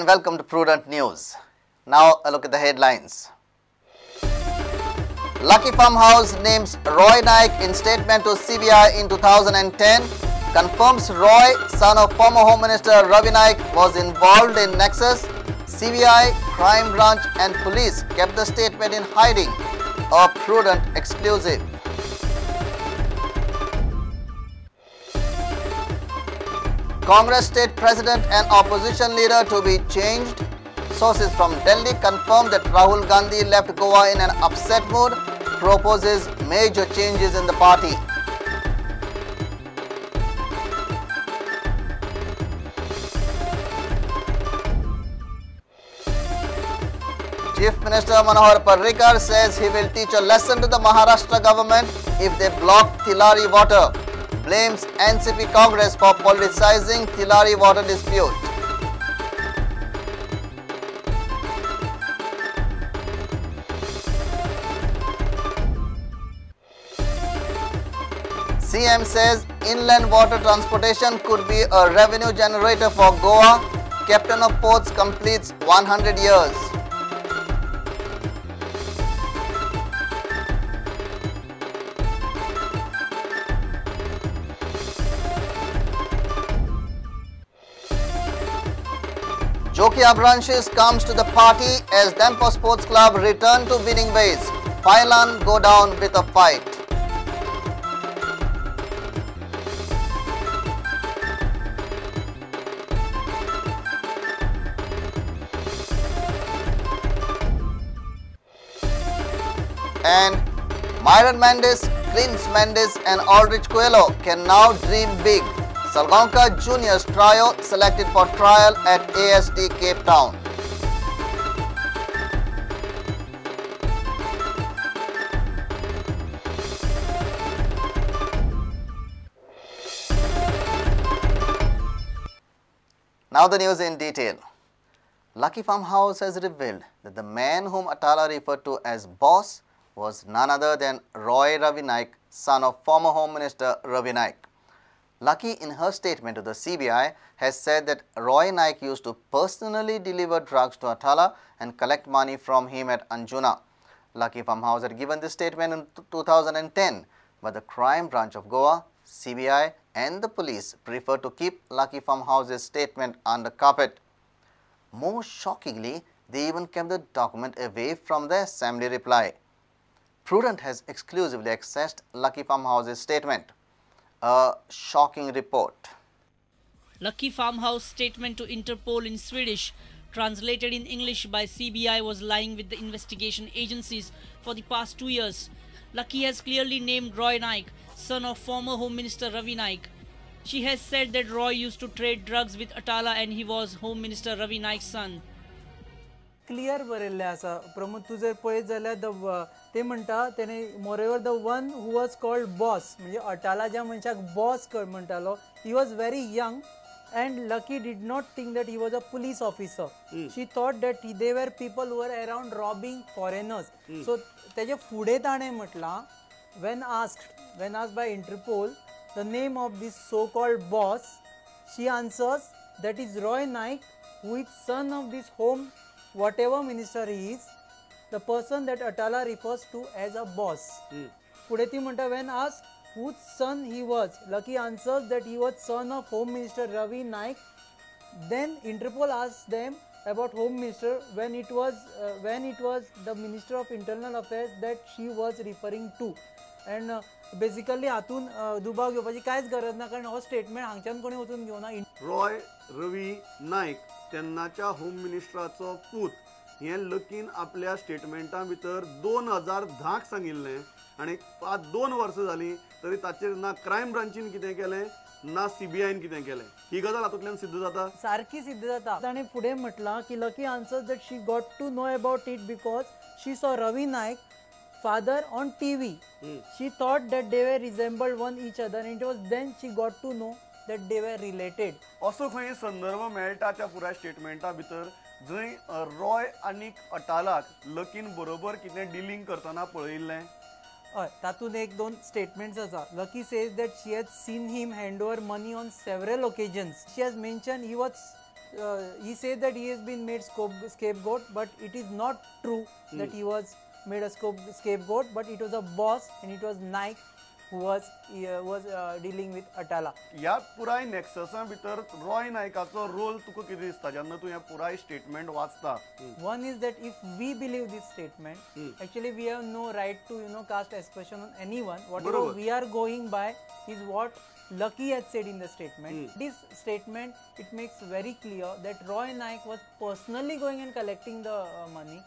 and welcome to Prudent News. Now a look at the headlines. Lucky Farmhouse names Roy Naik in statement to CBI in 2010. Confirms Roy, son of former Home Minister Ravi Naik, was involved in Nexus. CBI, Crime Branch and Police kept the statement in hiding. A Prudent exclusive. Congress state president and opposition leader to be changed. Sources from Delhi confirm that Rahul Gandhi left Goa in an upset mood, proposes major changes in the party. Chief Minister Manohar Parrikar says he will teach a lesson to the Maharashtra government if they block Tillari water. Blames NCP Congress for politicizing Tillari water dispute. CM says inland water transportation could be a revenue generator for Goa. Captain of Ports completes 100 years. Jockey Abranches comes to the party as Dempo Sports Club return to winning ways. Pailan go down with a fight. And Myron Mendes, Clint Mendes and Aldrich Coelho can now dream big. Salgaonkar Juniors trio selected for trial at ASD Cape Town. Now the news in detail. Lucky Farmhouse has revealed that the man whom Atala referred to as boss was none other than Roy Ravi Naik, son of former Home Minister Ravi Naik. Lucky, in her statement to the CBI, has said that Roy Naik used to personally deliver drugs to Atala and collect money from him at Anjuna. Lucky Farmhouse had given this statement in 2010, but the Crime Branch of Goa, CBI and the police prefer to keep Lucky Farmhouse's statement under carpet. More shockingly, they even kept the document away from the assembly reply. Prudent has exclusively accessed Lucky Farmhouse's statement. A shocking report. Lucky Farmhouse statement to Interpol in Swedish, translated in English by CBI, was lying with the investigation agencies for the past 2 years. Lucky has clearly named Roy Naik, son of former Home Minister Ravi Naik. She has said that Roy used to trade drugs with Atala and he was Home Minister Ravi Naik's son. Clear बरयल्लें आसा प्रमोद तूं जर पळयत जाल्यार the ते म्हणटा तेणे moreover the one who was called boss म्हणजे अटाला ज्या मनशाक बॉस म्हणटालो he was very young and Lucky did not think that he was a police officer. She thought that they were people who were around robbing foreigners. So तेजे फुडें ताणें म्हटलां when asked by Interpol the name of this so called boss, she answers that is Roy Naik, who is son of this home whatever minister he is, the person that Atala refers to as a boss. फुडें ती म्हणटा when asked whose son he was, Lucky answers that he was son of Home Minister Ravi Naik. Then Interpol asks them about Home Minister when it was the Minister of Internal Affairs that she was referring to. And basically हातून दुबाव घेवपाची कांयच गरज ना, कारण हो statement हांगच्यान कोणी वचून घेवना. रॉय रवी नायक तेन्नाच्या होम मिनिस्टराचो पूत हें लकीन आपल्या स्टेटमेंटा भितर 2010 सांगिल्लें आनी 2 वर्सां जालीं तरी ताचेर ना क्रायम ब्रांचीन कितें केलें ना सीबीआयन कितें केलें. ही गजाल हातूंतल्यान सिद्ध जाता, सारकी सिद्ध जाता. ताणें फुडें म्हटलां की Lucky answers that she got to know about it because she saw Ravi Naik father on TV. She thought that they were resembled one each other and it was then she got to know that they were related. असो खंय संदर्भ मेळटा त्या पुराय स्टेटमेंटा भितर जंय रॉय आनी अटालाक लकीन बरोबर कितें डिलींग करतना पळयिल्लें. हय, तातूंत एक दोन स्टेटमेंट्स आसा. Lucky says that she has seen him hand over money on several occasions. She has mention he was He said that he has been made scapegoat, but it is not true that he was made a scapegoat, but it was a boss and it was Naik who was dealing with Atala. ह्या पुराय नेक्ससा भितर रॉय नायकाचो role तुका कितें दिसता जेन्ना तूं हें पुराय स्टेटमेंट वाचता? One is that if we believe this statement, actually we have no right to cast aspersion on anyone. Whatever we are going by is what Lucky had said in the statement. This statement, it makes very clear that Roy Naik was personally going and collecting the money.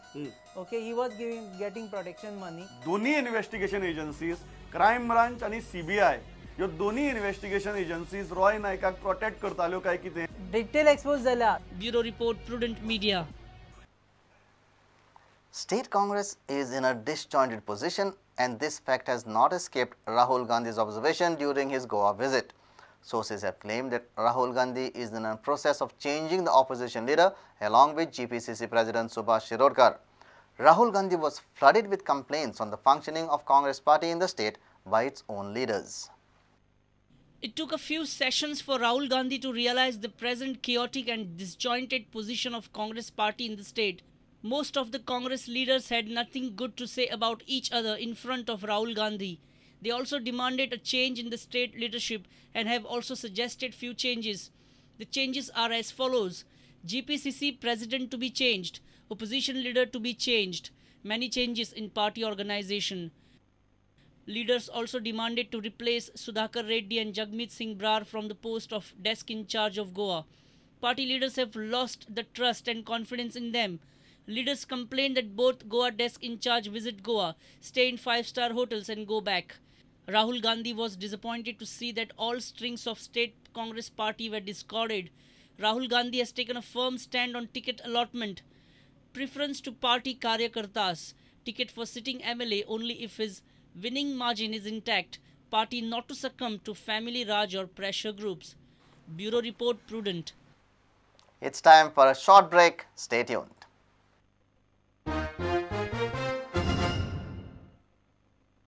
Okay, he was getting protection money. दोन्ही investigation agencies, crime branch आनी CBI, ह्यो दोन्ही investigation agencies Roy नायकाक protect करताल्यो काय कितें? Detail expose जाल्या. Bureau report, Prudent Media. State Congress is in a disjointed position, and this fact has not escaped Rahul Gandhi's observation during his Goa visit. Sources have claimed that Rahul Gandhi is in a process of changing the opposition leader along with GPCC President Subhash Shirodkar. Rahul Gandhi was flooded with complaints on the functioning of Congress party in the state by its own leaders. It took a few sessions for Rahul Gandhi to realize the present chaotic and disjointed position of Congress party in the state. Most of the Congress leaders had nothing good to say about each other in front of Rahul Gandhi. They also demanded a change in the state leadership and have also suggested few changes. The changes are as follows: GPCC president to be changed, opposition leader to be changed, many changes in party organization. Leaders also demanded to replace Sudhakar Reddy and Jagmeet Singh Brar from the post of desk in charge of Goa. Party leaders have lost the trust and confidence in them. Leaders complained that both Goa desk in charge visit Goa, stay in 5-star hotels and go back. Rahul Gandhi was disappointed to see that all strings of state Congress party were discarded. Rahul Gandhi has taken a firm stand on ticket allotment. Preference to party karyakartas, ticket for sitting MLA only if his winning margin is intact, party not to succumb to family raj or pressure groups. Bureau Report, Prudent. It's time for a short break. Stay tuned.